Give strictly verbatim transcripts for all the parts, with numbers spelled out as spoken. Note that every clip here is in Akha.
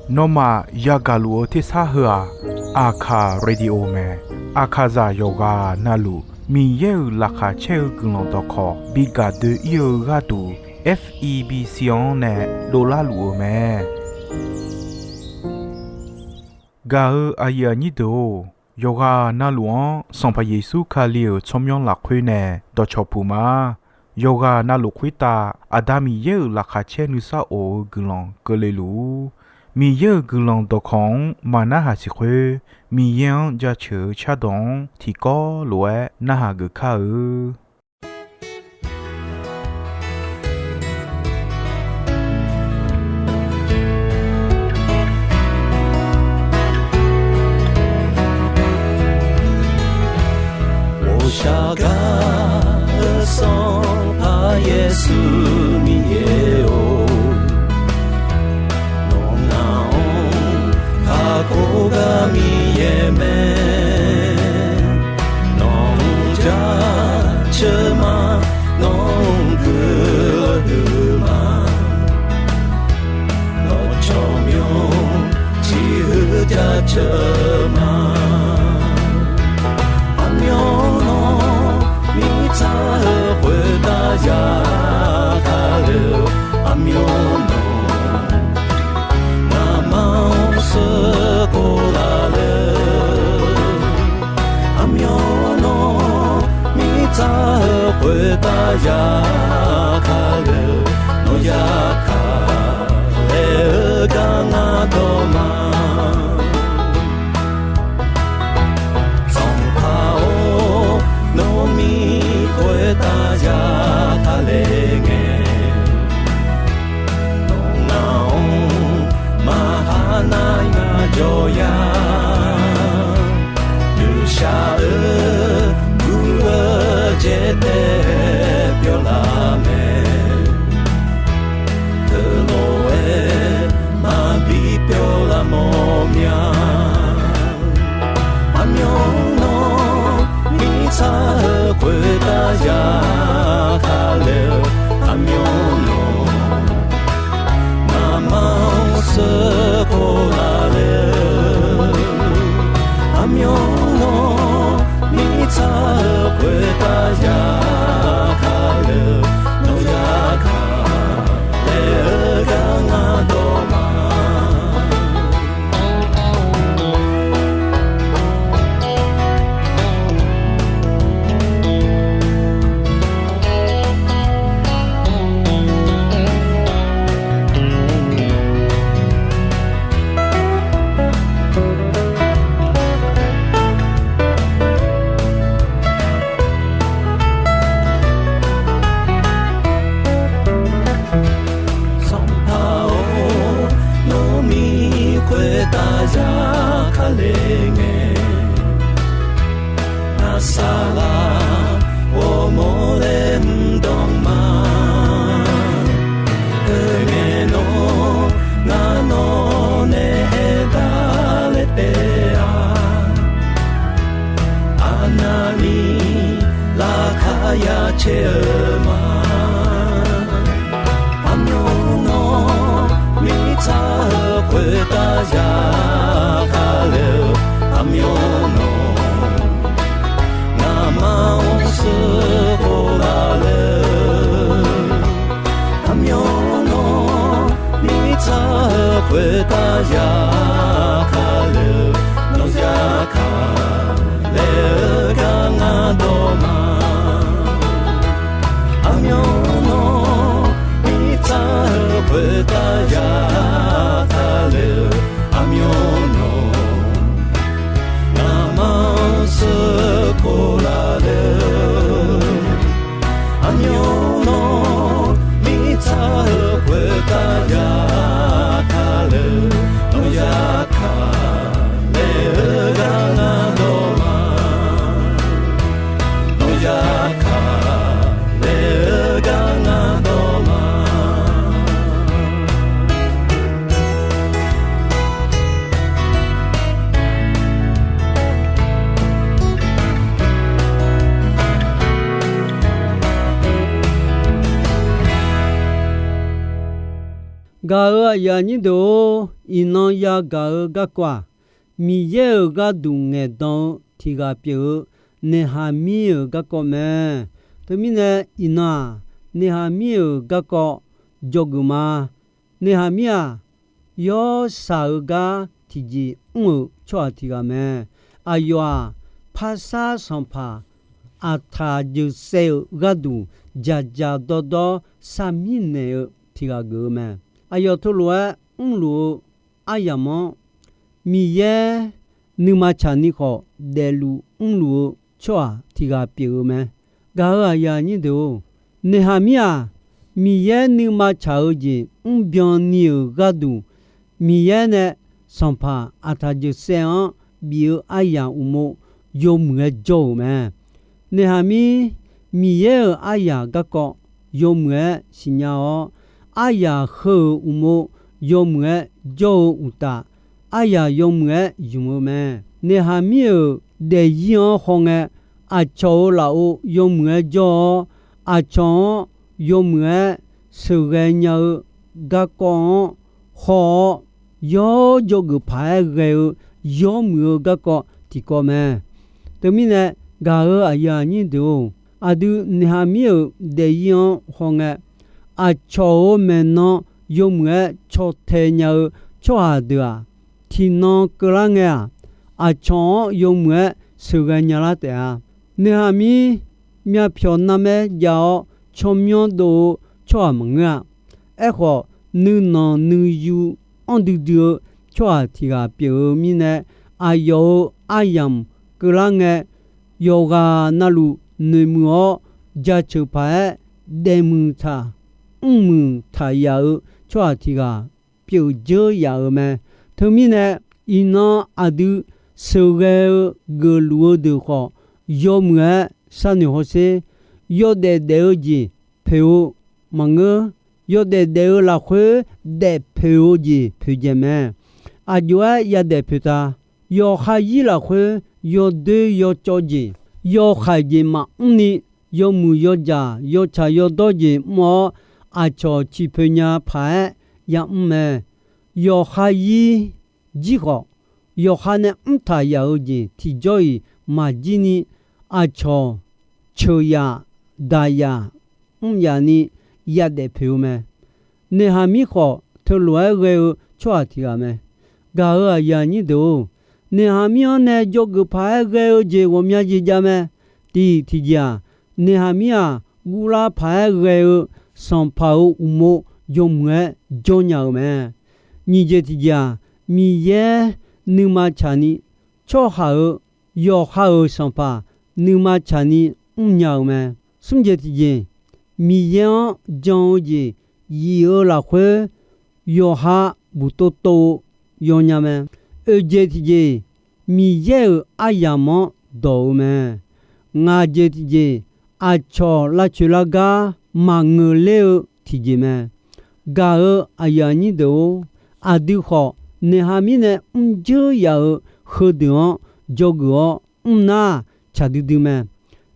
Nawmaf yagaq luf-eu tersar heu-aq, Aqkaq Radio mae. Aqkaqzaq yawqghaq navluf Miqyaer-euq laqkhaq caer-eu guiqlanq dawqkawq bi gaq doe-ir-eu gharduq, F E B C-anr nae dovlar luf-eu mae. Gaq-eu aqyuif aqnyir deuq-or, yawqghaq navluf-anr Sanqpaq Yeqsur Kali-euq tsawrmyanr lafkhoer nae dawqcawq puq ma. Yawqghaq navluf khoertav Aqda Miqyaer-euq laqkhaq caer nuisar of-eu guiqlanq keuvle luf-ur. Miqyaer-euq guiqlanq dawqkawq-anr maqnarhaq siq khoer, Miqyaer-anr jaceuq-eu cardawq-anr tiqkawv lof-aer narhaq geuf kar-eu. Ghoqshaq gaq-eu Sanqpaq Yeqsur Miqyaer-or, nawq ngaq-anr kakhof gar Miqyaer mae. Nawq-anr jaceuq ma, nawq-anr guiqlanq huiq ma. Nawq tsawrmyanr tiq huiq jaceuq ma. Aqmyanluf mirtsaq-eu khoertav ya kale-eu, aqmyanluf ngamaf-anr sheuqkhof laf le. Aqmyanluf mirtsaq-eu khoertav ya kale-eu, nawq ya kale-eu gar ngar dawq ma. Sanqpaq-or, nawmir khoertav ya kale ngae, nawq ngaq-anr maqha nar ngaq jawr ya. Ghoqshaq-eu guv-eu jaetae pyawlaf mae. Teulof-aer maqbi pyawlaf mawf mya. Aqmyanluf mirtsaq-eu khoertav ya kale-eu, aqmyanluf ngamaf-anr sheuqkhof laf le. Aqmyanluf mirtsaq-eu khoertav ya kale-eu, nawq ya kale-eu gar ngar dawq ma. Sanqpaq-or, nawmir khoertav ya kale ngae, ngar saqlaq ghawrmawr laer mr dawq ma. Teungae nawr ngar nawq nae aerdar laer taef-a. Aqnavni laqkhaq ya caer-eu ma. Aqmyanluf mirtsaq-eu khoertav ya kale-eu, aqmyanluf ngamaf-anr sheuqkhof laf le. Aqmyanluf mirtsaq-eu khoertav ya kale-eu, nawq ya kale-eu gar ngar dawq ma. Aqmyanluf mirtsaq-eu khoertav ya kale-eu, aqmyanluf ngamaf-anr sheuqkhof laf le. Aqmyanluf mirtsaq-eu khoertav ya kale-eu, nawq ya kale-eu gar ngar dawq ma. Nawq ya kale-eu gar ngar dawq ma. Gaq-euq aqyuif aqnyir deuq-or, iqnan yagaq-eu garkawv-aq, Miqyaer-euq gharduq ngaeqdan-eu tiq ghaq pyeuf-eu Neqhaqmir-euq garkawv mae. Teumirnae, iqnan-aq, Neqhaqmir-euq garkawv dzawgeuf ma. Neqhaqmir-aq, yawshaq-eu gar tiqjeq mr-euq tsawrhaq tiq ghaq mae. Aqyawf-aq, parsar sanqpaq Aqtaq jeuqsaev-euq gharduq dzaqdzaq dawrdawr sarmir naeq-eu tiq ghaq geuf-eu mae. Aqyawf teulof-aer mrluf-eu aryamq-anr Miqyaer nuima tsaqni khawf daefluf mrluf-eu tsawrhaq tiq ghaq pyeuf-eu mae. Gaq-euq aqyuif aqnyir deuq-or, Neqhaqmir-aq, Miqyaer nuima tsaq-eu jeq mrbyan ni-euq gharduq, Miqyaer nae sanqpaq Aqtaq jeuqsaev-anr bif-eu aryamq uqmov yawmuiq-aer jawr-euq mae. Neqhaqmir Miqyaer-euq aryaq garkawv yawmuiq-aer siqnya-awr, aryaq heu-euq uqmov yawmuiq-aer jawr-eu uqtaf, aryaq yawmuiq-aer ymq-eu mae. Neqhaqmir-euq daefzir-anr hawngae, aqcawq-euq lafov yawmuiq-aer jawr-awr, aqcawq-anr yawmuiq-aer sheuqghae nya-eu garkawv-anr haw-awr, yawr dzawgeuf paq-aer ghae-eu yawmuiq-eu garkawv tiqkawv mae. Teumirnae, gaq-euq aqyuif aqnyir deuq-or, aqdui Neqhaqmir-euq daefzir-anr hawngae, aqcawq-euq maeqnan yawmuiq-aer caw tae nya-eu tsawrhaq deuq-aq, tiqnan keuvlar ngae-aq, aqcawq-anr yawmuiq-aer sheuqghae nyalar taef-a. Neqhaqmir myavpyawq narmaer jav-awr tsawrmyanr dov-eu tsawrhaq maqngeur-a. Aerkhawf, nuinanq nuiyu anr duidui-eu tsawrhaq tiq ghaq pyeuf-eu mirnae, aqyawf-euq aryamq keuvlar ngae, yawqghaq navluf noeqmuiq-awr, jaceuq paq-aer daefmuiq taq mrmuiq taq yaf-eu tsawrhaq tiq ghaq pyeuf dzeur yaf-euq mae. Teumirnae, iqnan aqdui sheuqghae-eu geufluf-eu deuq khawf, yawmuiq-aer sharnoeq hawsher. Yawdaef daef-eu jeq poeq-eu maqngeur. Yawdaef daef-eu lafkhoer daef poeq-eu jeq poeqdzaeq mae. Aqjox-aer yadaef poeq ta. Yawqha zir lafkhoer yawdoer yawcawv jeq, yawhaiq jeq maqmr ni, yawmuiq yawdzaq yawtsaq yawdawr jeq mr-awr, aqcawq ciqpoeq nya paq-aer yamr mae. Yawqha zir jir khawf, yawqha nae mrtaq yaf-eu jeq tiqjawr-iq maqjir ni, aqcawq ceuq yaf daq yaf mr yaf ni yadaef poeq-eu mae. Neqhaqmir khawf, teulof-aer ghae-eu tsawrhaq tiq ghaq mae. Gaq-euq aqyuif aqnyir deuq-or, Neqhaqmir-anr nae dzawgeuf paq-aer ghae-eu jeq ghawqmya jeq jav mae. Tiq tiqjeq-aq, Neqhaqmir-aq, guvlar paq-aer ghae-eu sanqpaq-euq uqmov yawmuiq-aer jawr nya-eu mae. Nyiq jeq tiqjeq-aq, Miqyaer nuima tsaqni, tsawrhaq-euq yawqha-euq sanqpaq nuima tsaqni mrnya-eu mae. Smr jeq tiqjeq, Miqyaer-anr jan-eu jeq yif-eu lafkhoer yawqha buq tov tov-eu yawnya mae. Oeq jeq tiqjeq, Miqyaer-euq aryamq-anr dawq-eu mae. Ngaq jeq tiqjeq, aqcawq lavcoeq lar gar maqngeur ler-eu tiqjeq mae. Gaq-euq aqyuif aqnyir deuq-or, aqdui khawf Neqhaqmir nae mrdzeur yaf-euq heudeuq-anr dzawgeuf-awr mr nar, tsaq duidui mae.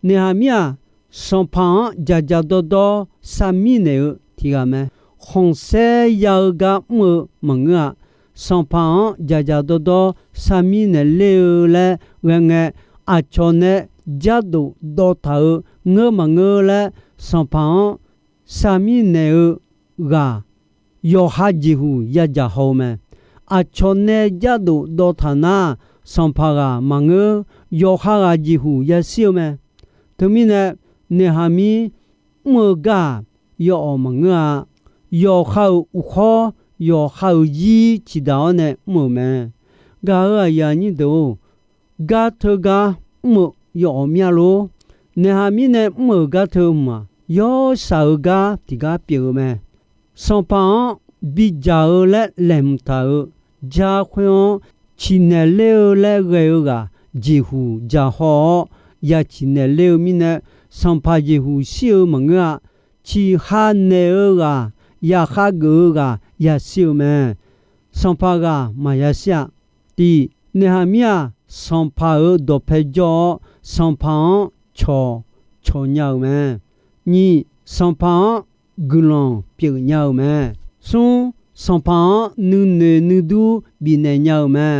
Neqhaqmir-aq, sanqpaq-anr dzaqdzaq dawrdawr sarmir naeq-eu tiq ghaq mae. Khanqsaer ya-eu gar mr-eu maqngeur-a. Sanqpaq-anr dzaqdzaq dawrdawr sarmir naeq ler-eu laer ghae ngae, aqcawq nae jardof dawv taq-eu ngeur maqngeur laer, sanqpaq-anr sarmir naeq-eu ghaq yawqha jeqhuq yadzaq haw-eu mae. Aqcawq nae jardof dawv taq nar, sanqpaq ghaq maqngeur, yawqha ghaq jeqhuq yashir-eu mae. Teumirnae, Neqhaqmir mr-eu gar-aq, yawawq maqngeur-a. Yawqha-euq uqkhawr, yawqha-euq zir ciqdaq-awr nae mr-euq mae. Gaq-euq aqyuif aqnyir deuq-or, gar teugar mr-eu yawawq mir-a lor. Neqhaqmir nae mr-euq gar teu mq-aq, yawshaq-eu gar tiqgar pyeuf-eu mae. Sanqpaq-anr bidzaq-eu laer laeqhmq taq-euq jar khoer-anr, ciqnaeq ler-eu laer ghae-eu ghaq jeqhuq dzaq haw-awr, ya ciqnaeq ler-eu mirnae, sanqpaq jeqhuq shir-eu maqngeur-a. Ciqha naeq-eu ghaq, yaqkhav geuf-eu ghaq yashir-eu mae. Sanqpaq ghaq maqya shir-a. Tiq, Neqhaqmir-aq, sanqpaq-euq dawqpae jawr-awr, sanqpaq-anr cawq cawq nya-euq mae. Nyiq, sanqpaq-anr guiqlanq pyeuf nya-euq mae. Smr, sanqpaq-anr nuinoeq nuidur bifnaeq nya-euq mae.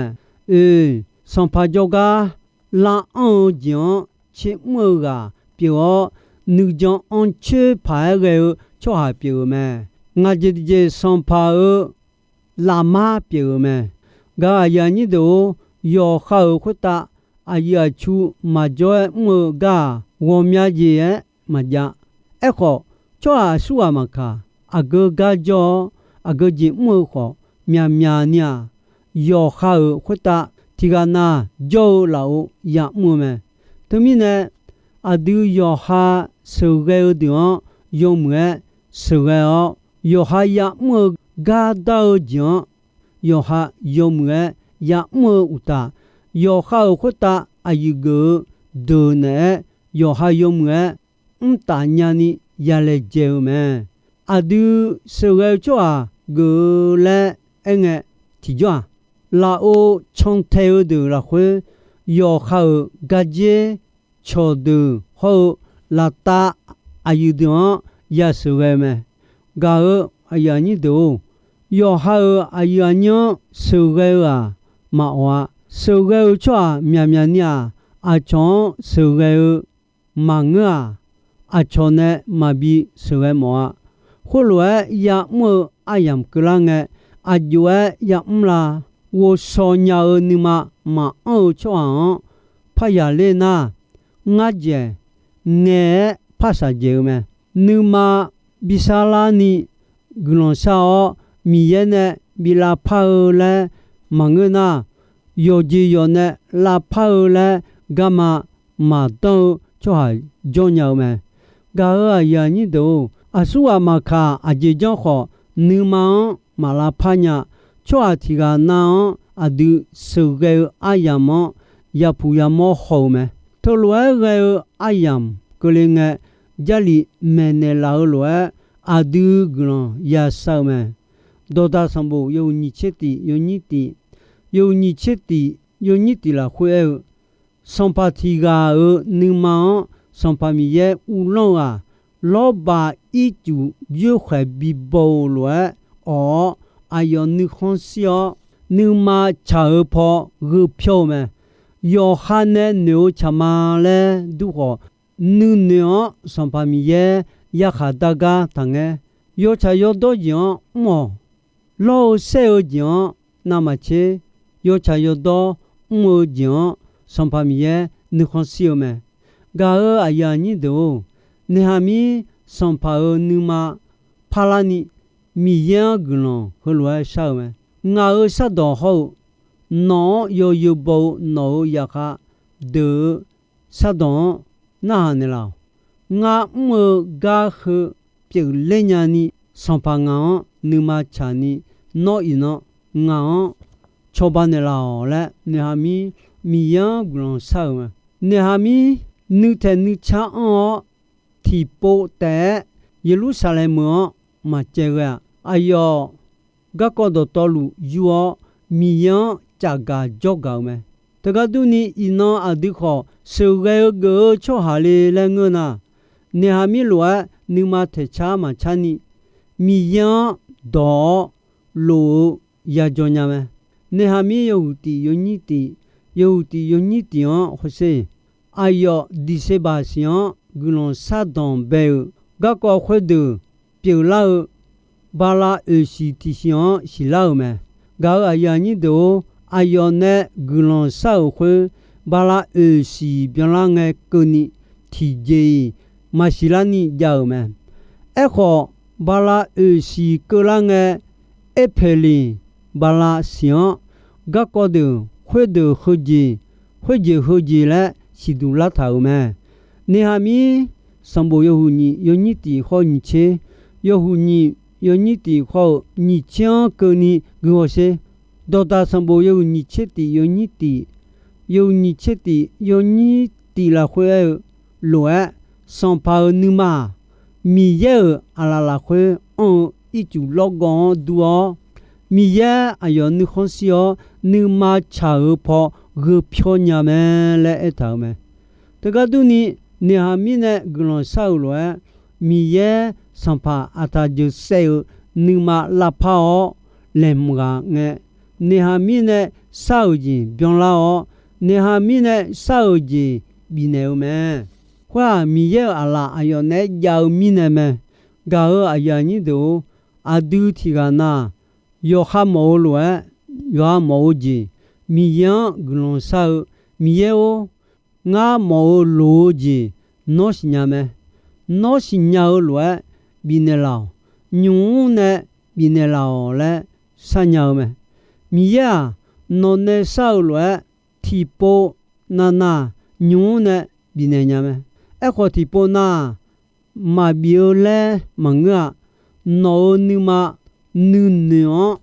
Oe, sanqpaq jawrgar lav anr-eu jeq-anr tsermr-eu ghaq pyeuf-awr, nuijan anrcoer paq-aer ghae-eu tsawrhaq pyeuf-euq mae. Ngaq jeq tiqjeq sanqpaq-euq lafmar pyeuf-euq mae. Gaq-euq aqyuif aqnyir deuq-or, yawqha-euq khoertav aqyuif aqtsu maqjawr-aer mr-eu gar-aq, ghawqmya jeq-aer maqjav. Aerkhawf, tsawrhaq aqsurghaq maqkaq, aqgeu gar jawr-awr, aqgeu jeq mr-eu khawf, myaqmyaq ni-aq, yawqha-euq khoertav tiqghaq nav jawr-eu lafov ya'mr-eu mae. Teumirnae, aqdui yawqha sheuqghae-eu deuq-anr yawmuiq-aer sheuqghae-awr, yawqha ya'mr-eu gar dar-eu jeq-anr yawqha yawmuiq-aer ya'mr-eu uqtaf, yawqha-euq khoertav aqyuif geuf-eu deuq naeq-aer yawqha yawmuiq-aer mrtaf nyani yalaejae-eu mae. Aqdui sheuqghae-eu tsawrhaq geuf-eu laer aerngae, tiqjawr-aq, lafov cantae-eu deuq lafkhoer, yawqha-euq gardzer cawqdeuq hawr-eu laftav aqyuif deuq-anr ya sheuqghae-eu mae. Gaq-euq aqyuif aqnyir deuq-or, yawqha-euq aqyuif aqnyir-anr sheuqghae-eu-aq maqawq-a. Sheuqghae-eu tsawrhaq myaqmyaq ni-aq, aqcawq-anr sheuqghae-eu maqngeur-aq, aqcawq nae maqbi sheuqghae mawf-a. Khoerlof-aer ya'mr-eu aryamq keuvlar ngae, aqjox-aer ya'mr la. Ghovshaw nya-eu nuima maqanr-eu tsawrhaq-anr parya ler nar, ngar dzaeq ngae-aer par shaqdzaeq-eu mae. Nuima bi sharlar ni guiqlanq shar-awr, Miqyaer nae bi lavpar-eu laer maqngeur nar, yawqjeq yawq nae lavpar-eu laer garma maqdanr-eu tsawrhaq jawr nya-eu mae. Gaq-euq aqyuif aqnyir deuq-or, aqsurghaq maqkaq aqjeq janr khawf, nuima-anr maq lavpar nya. Tsawrhaq tiqghaq nav-anr aqdui sheuqghae-eu aryamq-anr yapuq yamawr haw-eu mae. Teulof-aer ghae-eu aryamq keuvle ngae, Jarlif maeqnaeq laf-eu lof-aer aqdui guiqlanq yashar-eu mae. Dawqdaq sanqbof yawhuiq nyiq tser tif yawnyir tif, yawhuiq nyiq tser tif yawnyir tif lafkhoer aer-eu, Sanqpaq tiq ghaq-euq nuima-anr Sanqpaq Miqyaer uvlanr-eu-aq, lawrbaq ircuf yoerkhaeq bibaw-euq lof-aer awq-awr, aqyawf nuikhanr shir-awr, nuima tsaq-eu paw gheu pyawr-eu mae. Yawqha nae noeq-eu tsaq ma laer dur khawf, nuinoeq-anr Sanqpaq Miqyaer yarkhaq dar gar taqngaer. Yawtsaq yawdawr jeq-anr mr-awq. Lawr-eu saer-eu jeq-anr navmaqtser, yawtsaq yawdawr mr-eu jeq-anr Sanqpaq Miqyaer nuikhanr shir-eu mae. Gaq-euq aqyuif aqnyir deuq-or, naeqhaq mir Sanqpaq-euq nuima parlar ni Miqyaer-anr guiqlanq heulof-aer shar-eu mae. Ngaq-euq shardawq hawr-eu, nawq-anr yawzeu baw-eu nawq-euq zaqkhav deuq-eu shardawq-anr narhaq naeqlaf-awq. Ngar mr-eu gar heu pyeufler nyani, Sanqpaq ngaq-anr nuima tsaq ni, nawr iqnan ngaq-anr cawba naeqlaf-awq laer, naeqhaq mir Miqyaer-anr guiqlanq shar-euq mae. Naeqhaq mir nuitaeq nuicar anr-awr, tiqpov taef-aer Yeqlursaqlaeq meuq-anr maqcaev ghae-aq, aqyawf garkawv dawqtawvluf yur-awr, Miqyaer-anr cafgaq jawrgaq-euq mae. Teugar durni, iqnan aqdui khawf sheuqghae-eu geuf-eu tsawrhaq le laer ngeur nar, naeqhaq mir lof-aer nuima taeqcar maqcar ni, Miqyaer-anr dawq-awr lof-eu yajawr nya mae. Naeqhaq mir yawhuiq tif yawnyir tif, yawhuiq tif yawnyir tif-anr hawsher. Aqyawf December siq-anr guiqlanq shardanq bae-euq garkawv khoerdeuq pyeuflar-eu bala oeq siq tiqsiq-anr siqlar-euq mae. Gaq-euq aqyuif aqnyir deuq-or, aqyawf nae guiqlanq shar-euq khoer, bala oeq siq byanlar ngae keuvni tiqjeq-iq maqsiq larni jav-euq mae. Aerkhawf, bala oeq siq keuvlar ngae, Erpeqliq bala siq-anr garkawv deuq khoerdeuq heujeq, khoerjeq heujeq laer siqduq lartaq-euq mae. Naeqhaq mir sanqbof yawhuiq nyiq yawnyir tif khawr-eu nyiq tser, yawhuiq nyiq yawnyir tif khawr-eu nyiq tser-anr keuvni guihaw sher. Dawqdaq sanqbof yawhuiq nyiq tser tif yawnyir tif, yawhuiq nyiq tser tif yawnyir tif lafkhoer aer-eu lof-aer, Sanqpaq-euq nuima-aq, Miqyaer-euq aqlaf lafkhoer anr-eu ircuf lawrgawv-anr dur-awr, Miqyaer aqyawf nuikhanr shir-awr, nuima tsaq-euq paw gheu pyawr nya mae laer aertaq-euq mae. Teugar durni, naeqhaq mirnae guiqlanq shar-euq lof-aer, Miqyaer Sanqpaq aqtaq jeuq saev-eu nuima lavpar-awr, laeqhmq ghaq ngae, Neqhaqmir nae shar-euq jeq byanlar-awr, Neqhaqmir nae shar-euq jeq bifnaeq-eu mae. Khoer-aq, Miqyaer-euq aqlaf aqyawf naeq-aer jav-eu mirnae mae. Gaq-euq aqyuif aqnyir deuq-or, aqdui tiq ghaq na-aq, yawqha mawf-eu lof-aer, yawqha mawf-eu jeq, Miqyaer-anr guiqlanq shar-eu, Miqyaer-or, ngar mawf-eu loq-eu jeq nawr siqnya mae. Nawr siqnya-eu lof-aer bifnaeq laf-awq. Nymq-mr nae bifnaeq laf-awq laer sharnya-eu mae. Miqyaer-aq, nawq nae shar-eu lof-aer tiqpov navnav nymq-mr nae bifnaeq nya mae. Aerkhawf, tiqpov nar maqbif-eu laer maqngeur-a. Nawq-euq nuima nuinoeq-anr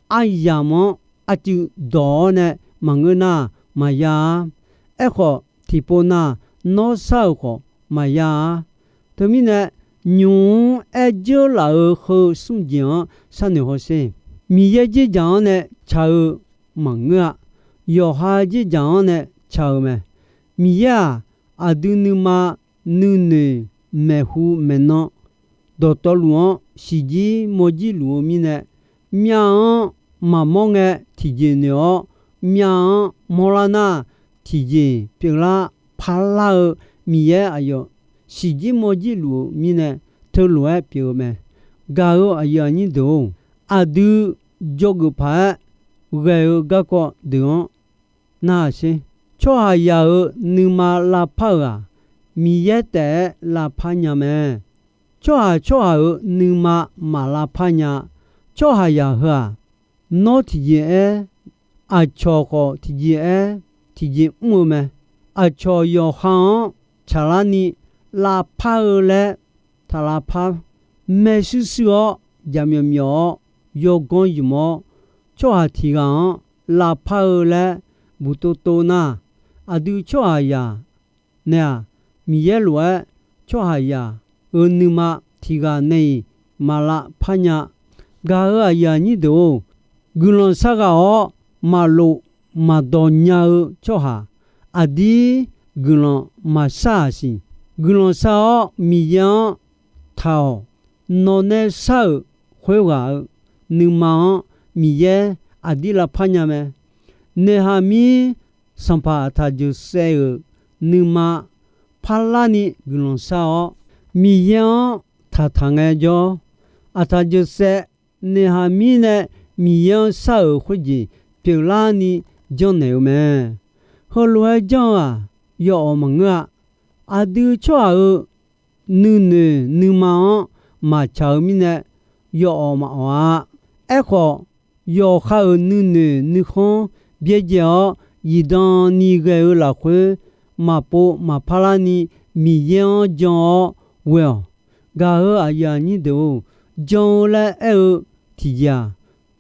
aryamq-anr arcuiv dawq-awr nae maqngeur nar, maqya-ar. Aerkhawf, tiqpov nar nawr shar-euq khawf maqya-ar. Teumirnae, nymq-mr aer dzeur laf-euq heu smr jeq-anr sharnoeq hawsher. Miqyaer dzerdzaq-anr nae ca-eu maqngeur-a. Yawqha dzerdzaq-anr nae ca-eu mae. Miqyaer-aq, aqdui nuima nuinoeq maeqhu maeqnan dawqtawvluf-anr siqjir mawrjir luf-eu mirnae, myav-anr maqmawr ngae tiqjeq noeq-awr, myav-anr mawrlar nar, tiqjeq pyeuflar parlar-eu Miqyaer aqyawf siqjir mawrjir luf-eu mirnae, teulof-aer pyeuf-eu mae. Gaq-euq aqyuif aqnyir deuq-or, aqdui dzawgeuf paq-aer ghae-eu garkawv deuq-anr narhaq sher. Tsawrhaqzaq-euq nuima lavpar-euq-aq, Miqyaer taef-aer lavpar nya mae. Tsawrhaq tsawrhaq-euq nuima maq lavpar nya. Tsawrhaqzaq heu-aq, nawr tiqjeq aer, aqcawq khawf tiqjeq aer, tiqjeq mr-eu mae. Aqcawq yawqha-anr tsaqlar ni lavpar-eu laer taq lavpar maershuir shuir-awr, jaqmyawf myawf-awr, yawganr ymq-awr, tsawrhaq tiq ghaq-anr lavpar-eu laer buq tov tov nar, aqdui tsawrhaqzaq nae-aq, Miqyaer lof-aer tsawrhaqzaq-euq nuima tiq ghaq nae-iq maq lavpar nya. Gaq-euq aqyuif aqnyir deuq-or, guiqlanq shar ghaq-awr maqlof maqdawq nya-eu tsawrhaq, aqdir guiqlanq maqshar-aq siq. Guiqlanq shar-awr Miqyaer-anr taq-awq. Nawq nae shar-euq khoerghaq-euq nuima-anr Miqyaer aqdir lavpar nya mae. Neqhaqmir sanqpaq Aqtaq Jeqsaev-euq nuima parlar ni guiqlanq shar-awr, Miqyaer-anr taqtaq ngaejawr, Aqtaq Jeqsaev Neqhaqmir nae Miqyaer-anr shar-euq khoerjeq pyeuflar ni janrnaeq-eu mae. Heulof-aer janr-eu-aq, yawawq maqngeur-a. Aqdui tsawrhaq-euq nuinoeq nuima-anr maqtsaq-eu mirnae, yawawq maqawq-a. Aerkhawf, yawqha-euq nuinoeq nuikhanr byaerdzae-awr zifdan ni ghae-eu lafkhoer, maqpov maqpar larni Miqyaer-anr jan-awr ghae-awq. Gaq-euq aqyuif aqnyir deuq-or, jan-eu laer aer-eu tiqjeq-aq,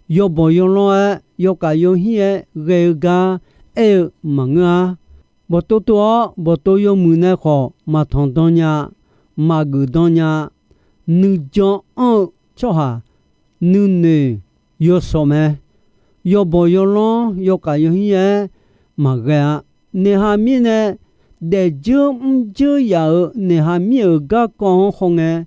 yawbawq yawlanr-aer yawkaf yawhir-aer ghae-eu gar aer-eu maqngeur-a. Bawqtov tov-awr bawqtov yawmuiq nae khawf maqtanq dan nya, maqgeuf dan nya. Nuijan anr-eu tsawrhaq, nuinoeq yawshawq mae. Yawbawq yawlanr yawkaf yawhir-aer maqghae-a. Neqhaqmir nae daefdzeur mrdzeur yaf-euq Neqhaqmir-euq garkawv-anr hawngae,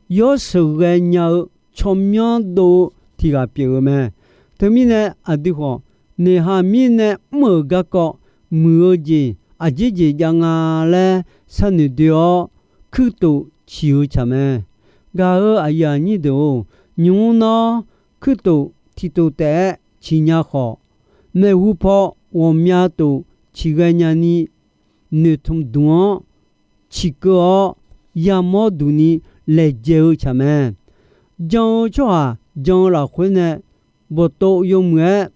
yawr sheuqghae nya-eu tsawrmyanr dov-eu tiq ghaq pyeuf-eu mae. Teumirnae aqdui khawf, Neqhaqmir nae mr-euq garkawv muiq-eu jeq aqjeq jeq jav nga laer sharnoeq doe-awr, kuirtof ciq-eu tsaq mae. Gaq-euq aqyuif aqnyir deuq-or, nymq-mr nawr kuirtof tiqtof taef-aer ciqnya khawf, maeqhu paw ghawqmya tof ciqghae nyani, noeqtmq dmq-anr ciqkeuv-awr yamawr duq ni laejae-eu tsaq mae. Jan-eu tsawrhaq jan-eu lafkhoer nae bawqtov yawmuiq-aer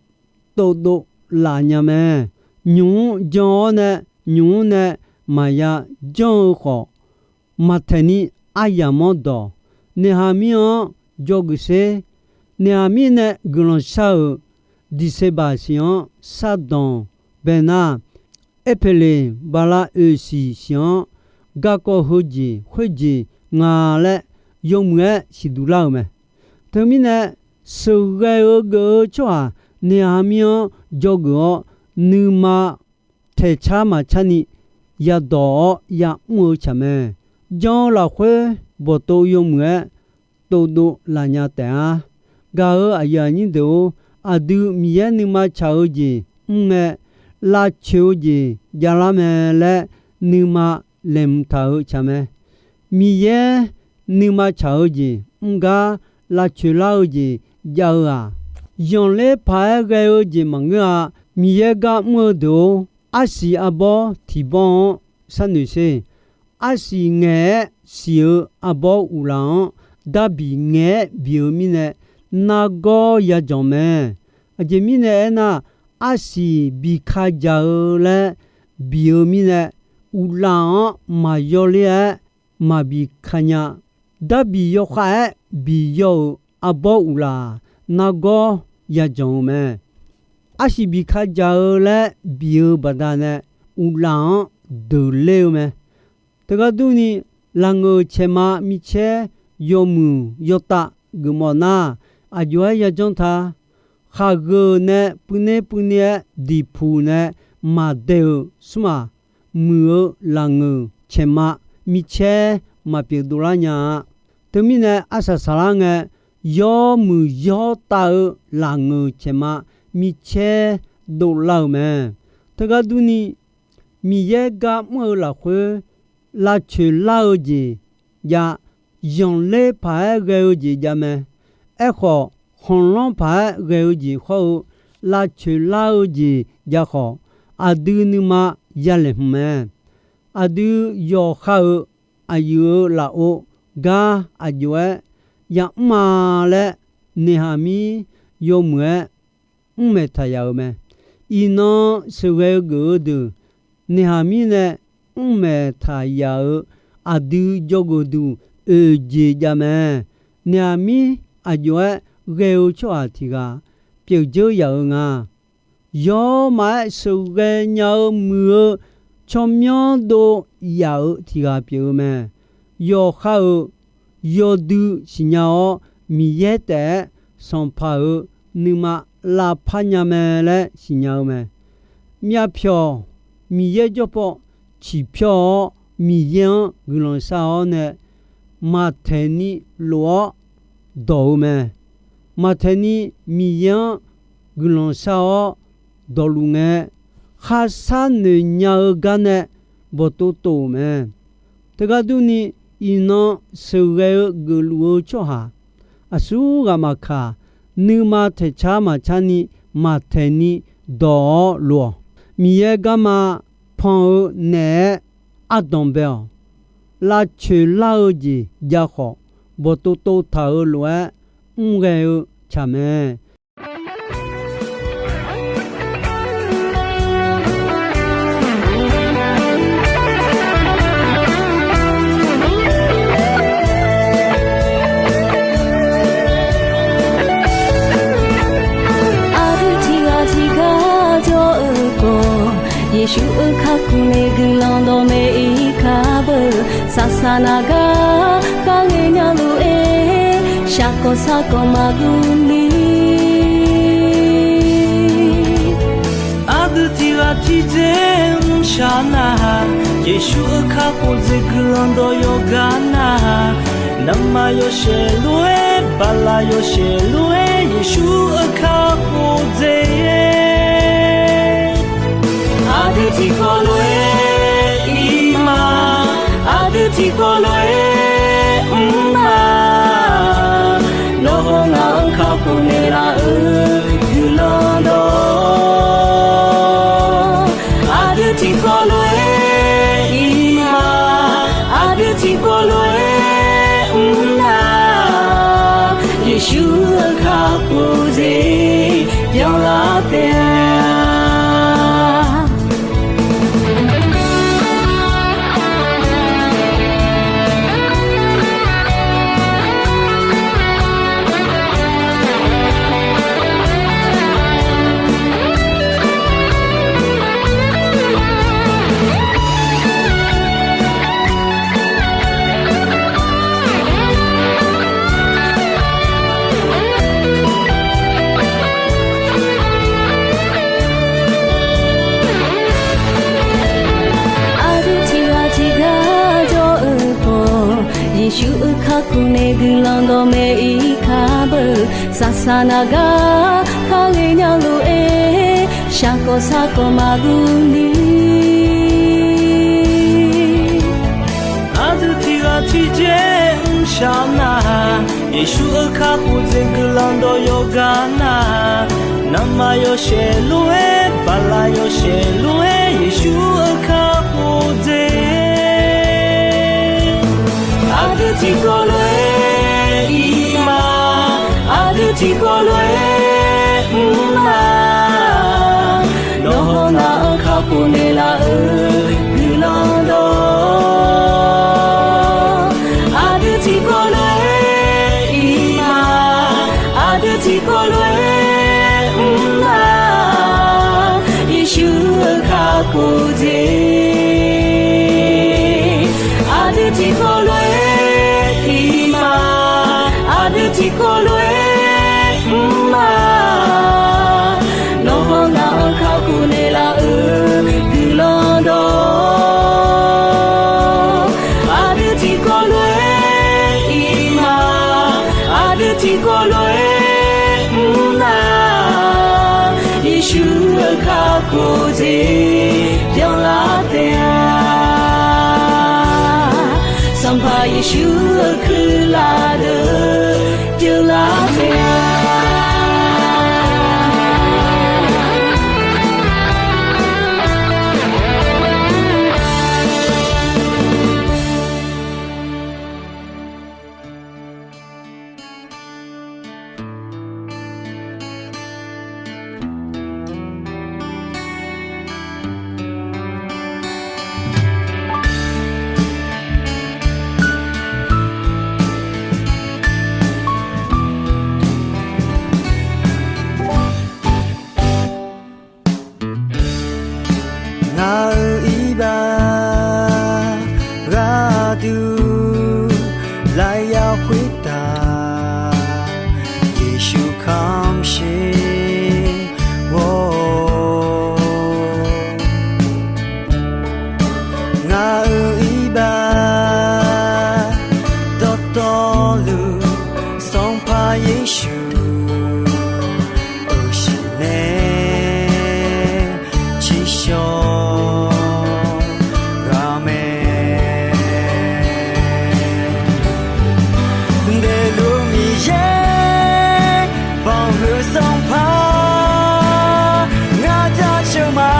tovdov laf nya mae. Nymq-mr jan-awr nae nymq-mr nae maqya janr-eu khawf, maqtaeq ni aryamq-anr dawq. Neqhaqmir-anr dzawgeuf sher. Neqhaqmir nae guiqlanq shar-euq Diqseqbaq siq-anr shardanq bae nar, Erpeqleq bala oeq siq siq-anr garkawv heujeq khoerjeq nga laer yawmuiq-aer siqduq lar-euq mae. Teumirnae, sheuqghae-eu geuf-eu tsawrhaq Neqhaqmir-anr dzawgeuf-awr, nuima taeqcar maqcar ni yadawq-awr yamr-eu tsaq mae. Jan-eu lafkhoer bawqtov yawmuiq-aer tovdov laf nya taef-a. Gaq-euq aqyuif aqnyir deuq-or, aqdui Miqyaer nuima tsaq-eu jeq mr ngae, lavcoeq-eu jeq javlar mae laer nuima laeqhmq taq-euq tsaq mae. Miqyaer nuima tsaq-eu jeq mr gar lavcoeq lar-eu jeq jav-eu-aq, zanqler paq-aer ghae-eu jeq maqngeur-a. Miqyaer gar mr-eu deuq-or, arsiq arbawr tiq bawr-anr sharnoeq sher. Arsiq ngaeq-aer siq-eu arbawr uqlaf-anr darbiq ngaeq-aer biq-eu mirnae, nargawr yajanq mae. Aqjeq mirnae aernar, arsiq biqka jaq-eu laer biq-eu mirnae, uqlaf-anr maqyaw ler-aer maqbi ka nya. Darbiq yawkhav-aer biyaw-euq arbawr uqlaf nargawr yajanq-eu mae. Arsiq biqka jaq-eu laer biq-eu baqdanae, uqlaf-anr deuq ler-eu mae. Teugar durni, laqngeuq caeqma micaer yawmuiq yawtav geufmawf nar, aqjox-aer yajanr ta. Khaqgeuq nae puivner puivni-aer diqpuq nae maqdaeq-euq smr-aq, muiq-eu laqngeuq caeqma micaer maqpyeuf dovlar nya-a. Teumirnae arsaq saqlar ngae, yawmuiq yawtav-eu laqngeuq caeqma micaer dovlar-euq mae. Teugar durni, Miqyaer gar mr-eu lafkhoer, lavcoeq lar-eu jeq jav, zanqler paq-aer ghae-eu jeq jav mae. Aerkhawf, khanqlanr paq-aer ghae-eu jeq hawr-eu, lavcoeq lar-eu jeq jav khawf, aqdui nuima yalaeq hmq mae. Aqdui yawqha-euq aqyuif-euq lafov gar aqjox-aer yamr-a laer, noeqhaq mir yawmuiq-aer mr maeq taq yaf-euq mae. Iqnan sheuqghae-eu geuf-eu deuq, noeqhaq mirnae mr maeq taq yaf-euq aqdui jawrgeuf duq oeq jeq jav mae. Noeqhaq mir aqjox-aer ghae-eu tsawrhaq tiq ghaq pyeuf dzeur yaf-euq nga. Yawmaf-aer sheuqghae nya-eu muiq-eu tsawrmyanr dov yaf-euq tiq ghaq pyeuf-eu mae. Yawqha-euq yawdui siqnya-awr, Miqyaer taef-aer sanqpaq-euq nuima lavpar nya mae laer siqnya-eu mae. Myavpyawq Miqyaer jawrpaw ciqpyawr-awr, Miqyaer-anr guiqlanq shar-awr nae, maqtaeq ni lof-awr dawq-eu mae. Maqtaeq ni Miqyaer-anr guiqlanq shar-awr dawqluf ngae, kharshar noeq nya-eu gar nae bawqtov tov-euq mae. Teugar durni, iqnan sheuqghae-eu geufluf-eu tsawrhaq aqsur ghaq maqkaq, nuima taeqcar maqcar ni maqtaeq ni dawq-awr lof-awq. Miqyaer garma pan-eu naeq-aer ardanq bae-awq. Lavcoeq lar-eu jeq jav khawf, bawqtov tov taq-euq lof-aer mrghae-eu tsaq mae. Aqdui tiqghaq tiqgar jawr-eu khawf, Yeqsur-euq kakhof nae guiqlanq dawqmaeq-ir kar beu. Saqsaq naq gar kharle nya lof-aer, shaqkawq sarkawq maqguv ni. Aqdui tiqghaq tiqdzer mrshaq nar-aq, Yeqsur-euq kakhof dzaeq guiqlanq dawq yawqgar nar-aq, navmaqyawshaef lof-aer, baqlaq yawshaef lof-aer, Yeqsur-euq kakhof dzaeq-aer. Aqdui tiqkawv lof-aer ir ma, aqdui tiqkawv lof-aer mr ma. Nawr-aq ngaq-anr kakhof naeqlaf-euq guiqlanq dawq, aqdui tiqkawv lof-aer ir ma, aqdui tiqkawv lof-aer mr ma. Yeqsur-euq kakhof dzaeq byanlar taef-a. Yeqsur-euq kakhof nae guiqlanq dawqmaeq-ir kar beu, saqsaq naq gar kar ghaenya lof-aer, shaqkawv sarkawv maqguv ni. Aqdui tiq ghaq tiq jeq mrshaq nar, Yeqsur-euq kakhof jeq guiqlanq dawq yawqgar nar, navmaqyawshaef lof-aer, baqlaq yawshaef lof-aer, Yeqsur-euq kakhof jeq aqdui tiqkawv lof-aer ir ma, aqdui tiqkawv lof-aer mr ma. Nawq hawq ngaq-anr kakhof naeqlaf-euq guiqlanq dawq, aqdui tiqkawv lof-aer ir ma, aqdui tiqkawv lof-aer mr ma. Yeqsur-euq kakhof jeq aqdui tiqkawv lof-aer ir ma, aqdui tiqkawv lof-aer mr ma. Nawq hawq ngaq-anr kakhof naeqlaf-euq guiqlanq dawq, aqdui tiqkawv lof-aer ir ma, aqdui tiqkawv lof-aer mr na. Yeqsur-euq kakhof jeq byanlar taef-a. Sanqpaq Yeqsur-euq kuirlaf deuq byanlar taef-a. Ngaq-euq iqbax gharduq lafyaq khoertav, Yeqsur kamq sher-awr. Ngaq-euq iqbax dawqtawvluf, Sanqpaq Yeqsur-euq shiq nae tsiqshawq ghaq mae. Daefluf Miqyaer banqhuiq Sanqpaq ngar jaceuq ma.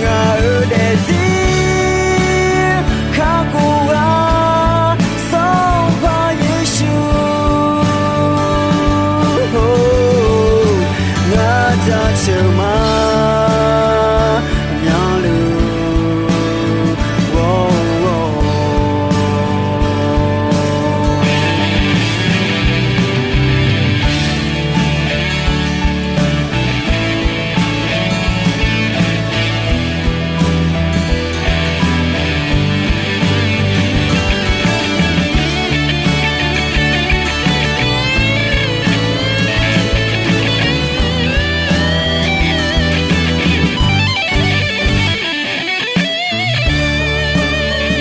Ngaq-euq daefzir kakhof-a Sanqpaq Yeqsur, ngar jaceuq ma. Myanluf-awr.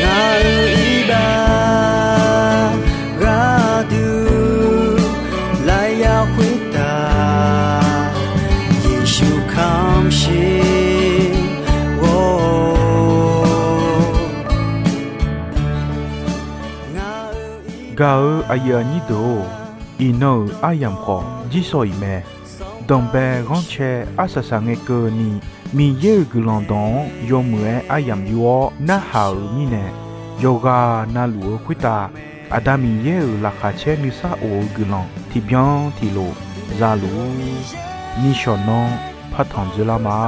Ngaq-euq iqbax gharduq lafyaq khoertav, Yeqsur kamq sher-awr. Gaq-euq aqyuif aqnyir deuq-or, iqnan-euq aryamq khawf jirsawq iq mae. Danqbae ghanrcae arsaq saq ngae keuvni, Miqyaer-euq guiqlanq dawq-anr yawmuiq-aer aryamq yur-awr narhaq-euq mirnae, yawqghaq navluf-eu khoertav Aqda Miqyaer-euq laqkhaq caer nuisar of-eu guiqlanq tiqbyan tiqlof zaluf-ur. Nishawq nanr partanq dzoerlar ma.